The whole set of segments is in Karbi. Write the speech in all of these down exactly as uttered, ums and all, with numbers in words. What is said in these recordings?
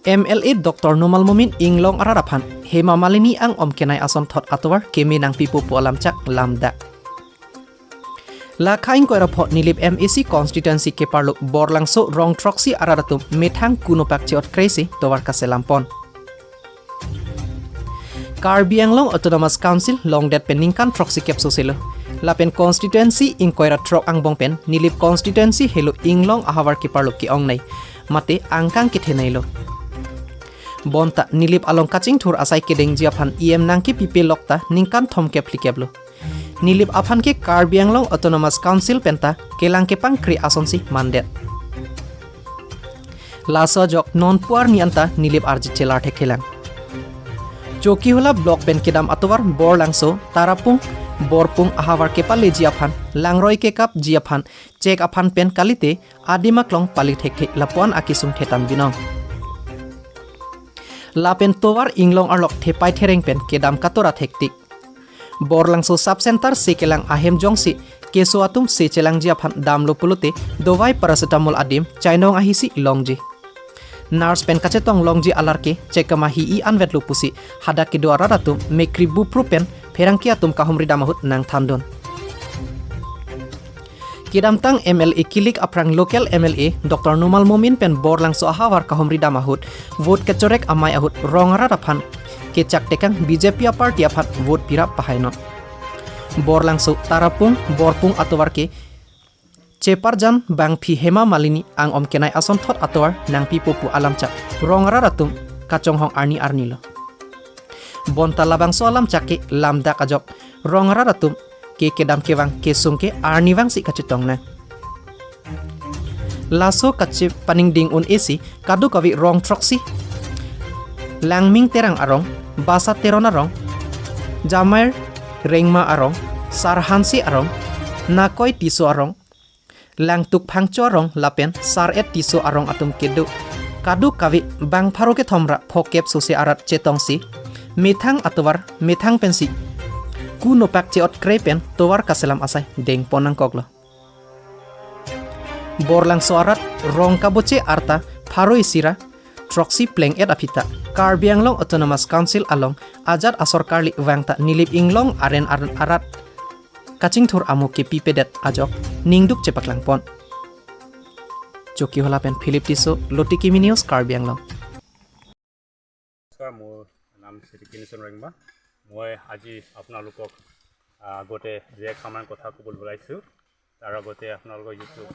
M L A Doctor Numal Momin inglong arat aphan Hema Malini ang-om kenai asonthot atovar keme nangpipo pu alamchak lamdak. Lakha ingkoi ra pho Nilip M A C constituency keparlo Borlangso rong throksi arat atum methang kunopak che-ot kresi tovar kaselam pon. Karbi Anglong Autonomous Council longdet pen ningkan throksi kep soselo. Lapen constituency ingkoi ra throk angbong pen Nilip constituency helo inglong ahavar keparlo ke-ongnei mate angkang ketheneilo. Bonta Nilip along kachingthur asai kedengji aphan E M nangkepipe lokta ningkan thomkep phlikeplo. Nilip aphan ke Karbi Anglong Autonomous Council penta kelang kepangkri asonsi mandet. Laso ajok non puar ni anta Nilip arjit chelar thekthelang. Chokihola block pen kedam atovar Borlangso, Tarapung, Borpung ahavar kepaleji aphan, langroi kekapji aphan, chek aphan pen kalite adim aklong pali thekthe lapuan akesung thetan binong. Lapen tovar inglong arlok thepai thereng pen kedam katora thektik. Borlangso sub center se kelang ahem jongsi keso atum se chelangji aphan damlo pulote dovai paracetamol adim chainong ahisi longji. Nurse pen kachetong longji alar ke chekama hi-i anvetlo pusi hadak kedo arat atum mekri bupru pen pherangke atum kahumri dam ahut nangthandun. Kedamtang M L A kilik aphrang local M L A Doctor Numal Momin pen Borlangso ahavar kahumri dam ahut vote kechorek amei ahut rong arat aphan kechak tekang B J P aparty aphan vote pirap pahainon. Borlangso, Tarapung, Borpung atovar ke cheparjan bangphi Hema Malini ang-om kenai asonthot atovar nangpipo pu alamchak rong arat atum kachonghong arni arnilo. Bonta labangso alamchak ke lamdak ajok rong arat atum ke kedam kevang kesung ke arnivang si kachetong nang. Laso kachepaningding un-e si kadokave rong throksi, Langming Terang arong, Basa Teron arong, Jamair Rengma arong, Sarhansi arong, Nakoi Tisso arong, Langtuk Phangcho arong lapen Sar-et Tisso arong atum kedo kadokave bang pharo kethom ra phokep sose arat chetongsi methang atovar methang pensi kunopak che-ot kre pen tovar kaselam asai dengpon nangkoklo. Borlangso arat rong kaboche arta pharo isi ra throksi pleng-et aphi ta Karbi Anglong Autonomous Council along ajat asorkar li vang ta Nilip inglong aren aren arat kachingthur amo kepipedet ajok ningduk chepaklangpon. Chokihola pen Philip Tisso, Lotiki Mini News, Karbi Anglong. নমস্কাৰ, মোৰ নাম শ্ৰী কিনিচন ৰেংবা। মই আজি আপোনালোকক আহ, আগতে যে এষাৰমান কথা ক'বলৈ ওলাইছোঁ, তাৰ আগতে আপোনালোকৰ YouTube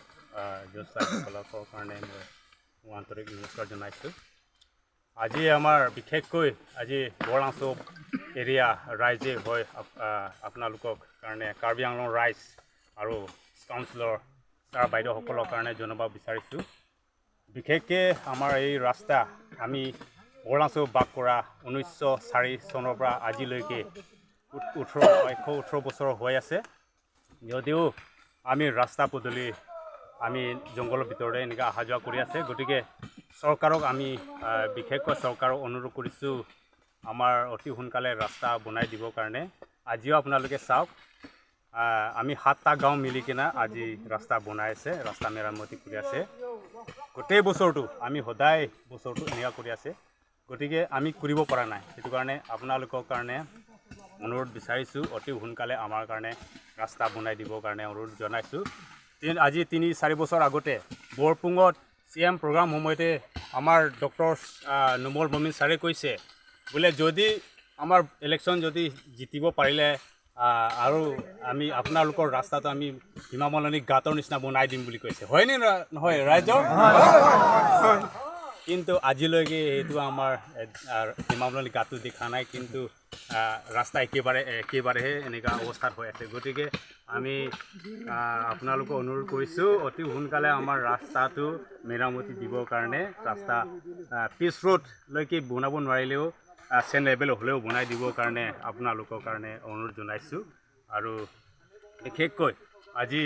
নিউজ লাইভসকলৰ কাৰণে মই মোৰ আন্তৰিক নমস্কাৰ জনাইছোঁ। আজি আমাৰ বিশেষকৈ আজি বৰলাংচ' এৰিয়া ৰাইজে হয় আপ- আহ, আপোনালোকক কাৰণে কাৰ্বি আংলং ৰাইজ আৰু কাউন্সিলৰ ছাৰ বাইদেউসকলৰ কাৰণে জনাব বিচাৰিছোঁ। বিশেষকৈ আমাৰ এই ৰাস্তা আমি বৰলাংচ' বাস কৰা ঊনৈছশ চাৰি চনৰ পৰা আজিলৈকে ওঠ- ওঠৰ এশ ওঠৰ বছৰ হৈ আছে। যদিও আমি ৰাস্তা পদূলি আমি জংঘলৰ ভিতৰতে এনেকৈ অহা যোৱা কৰি আছে। গতিকে চৰকাৰক আমি আহ, বিশেষকৈ চৰকাৰক অনুৰোধ কৰিছোঁ আমাৰ অতি সোনকালে ৰাস্তা বনাই দিবৰ কাৰণে। আজিও আপোনালোকে চাওক, আহ, আমি সাতটা গাঁও মিলি কিনে আজি ৰাস্তা বনাই আছে, ৰাস্তা মেৰামতি কৰি আছে। গোটেই বছৰটো আমি সদায় বছৰটো এনেকুৱা কৰি আছে। গতিকে আমি কৰিব পৰা নাই। সেইটো কাৰণে আপোনালোকৰ কাৰণে অনুৰোধ বিচাৰিছোঁ, অতি সোনকালে আমাৰ কাৰণে ৰাস্তা বনাই দিবৰ কাৰণে অনুৰোধ জনাইছোঁ। তিন- আজি তিনি চাৰি বছৰ আগতে বৰপুঙত চি এম প্ৰগ্ৰাম সময়তে আমাৰ ডক্টৰ আহ, নুমল মমিন ছাৰে কৈছে বোলে, যদি আমাৰ ইলেকশ্যন যদি জিতিব পাৰিলে আহ, আৰু আমি আপোনালোকৰ ৰাস্তাটো আমি হিমামলনি গাঁতৰ নিচিনা বনাই দিম বুলি কৈছে। হয়নে ৰা- নহয় ৰাইজৰ? কিন্তু আজিলৈকে এইটো আমাৰ এ, আহ, হিমামলনি গাঁতটো দেখা নাই। কিন্তু আহ, ৰাস্তা একেবাৰে একেবাৰেহে এনেকুৱা অৱস্থাত হৈ আছে। গতিকে আমি আহ, আপোনালোকক অনুৰোধ কৰিছোঁ, অতি সোনকালে আমাৰ ৰাস্তাটো মেৰামতি দিবৰ কাৰণে, ৰাস্তা পিচ ৰোডলৈকে বনাব নোৱাৰিলেও চেণ্ট লেভেল হ'লেও বনাই দিবৰ কাৰণে আপোনালোকৰ কাৰণে অনুৰোধ জনাইছোঁ। আৰু বিশেষকৈ আজি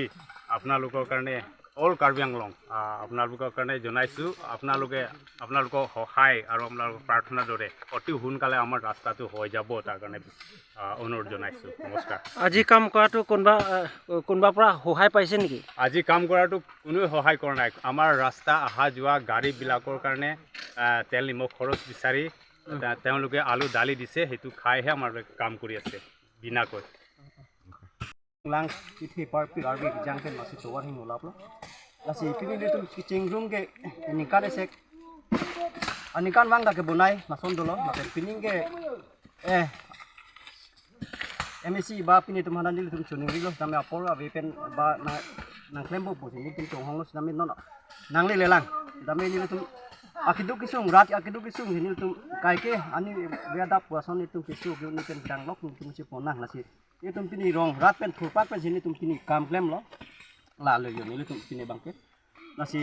আপোনালোকৰ কাৰণে অল কাৰ্বি আংলং, আহ, আপোনালোকৰ কাৰণে জনাইছোঁ। আপোনালোকে, আপোনালোকৰ সহায় আৰু আপোনালোকৰ প্ৰাৰ্থনা দৰে অতি সোনকালে আমাৰ ৰাস্তাটো হৈ যাব, তাৰ কাৰণে, আহ, অনুৰোধ জনাইছোঁ। নমস্কাৰ। আজি কাম কৰাটো কোনোবা, আহ, কোনোবাৰ পৰা সহায় পাইছে নেকি? আজি কাম কৰাটো কোনোৱে সহায় কৰা নাই। আমাৰ ৰাস্তা অহা যোৱা গাড়ীবিলাকৰ কাৰণে, আহ, তেল নিমখ খৰচ বিচাৰি, উম। তে-, তেওঁলোকে আলু দালি দিছে, সেইটো খাইহে আমাৰ কাম কৰি আছে বিনাকৈ। Lang ithepar pi arbe jang pen masi tovar hing ulap lo. Lasi pini nelitum kecheng room ke ningkan esek. Aningkan vang dak kebonai lason dolo, lapen pining ke, eh, M A C ba pini tum hanan nelitum chuning rilo, tame apor ave pen ba na nangklempo pusi nelitum chonghong lo, sitame non nanglele lang. Tame nelitum akeduk kesung, rat akeduk kesung nelitum kaike ani ve adap puason nelitum kesu ke nelitum danglok nelitum si ponang lasi. Nelitum pini rong rat pen thurpak pensi nelitum pini kam klemlo. La lo yo nelitum pini abangke. Lasi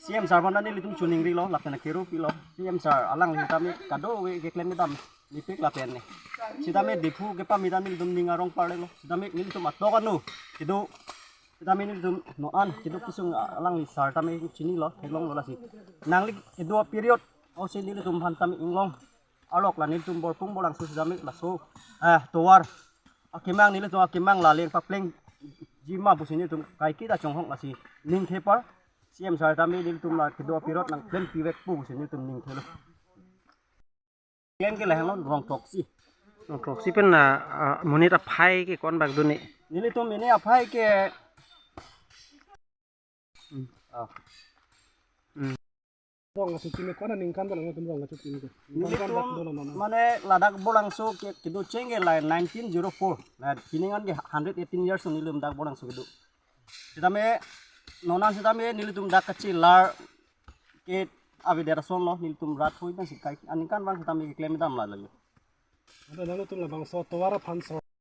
C M sir aphan nelitum chuning rilo, lapen kero pilo. C M sir alangli tame kadokave keklem kedam nipik lapen ne. Sitame Diphu kepamit an nelitum ning arong parlelo. Sitame nelitum atok anu kedo. Sitame nelitum non an kedo kesung alangli sir tame chinilo, theklonglo lasi. Nangli kedo period ose nelitum aphan tame inglong. Alok la nelitum Borpung Bolangso sitame laso, eh, tovar akemang nelitum akemang la leng paplengji ma pusi nelitum kaike ta chonghong lasi ningthepar C M sir tame nelitum la kedo period nangklem pivekpo pusi nelitum ningthelo. Klem ke lahelo rong throksi. Rong throksi pen na, ah, monit aphai ke ko-an bak do ne? Nelitum ini aphai ke Hmm. Ah. Hmm. Rong aso chini ko-an aningkan Bolangso atum rong aso chini ke. Nelitum ningkan kan dak dolo non. Mane ladak Bolangso ke kedo cheng ke la nineteen zero four. La pining an ke hundred eighteen years nelitum dak Bolangso kedo. Sitame non an sitame nelitum dak kachelar ke avedet ason lo, nelitum rat hoi pensi kai aningkan vang sitame keklem kedam la lagi. Ada lalu tum labangso tovar aphan so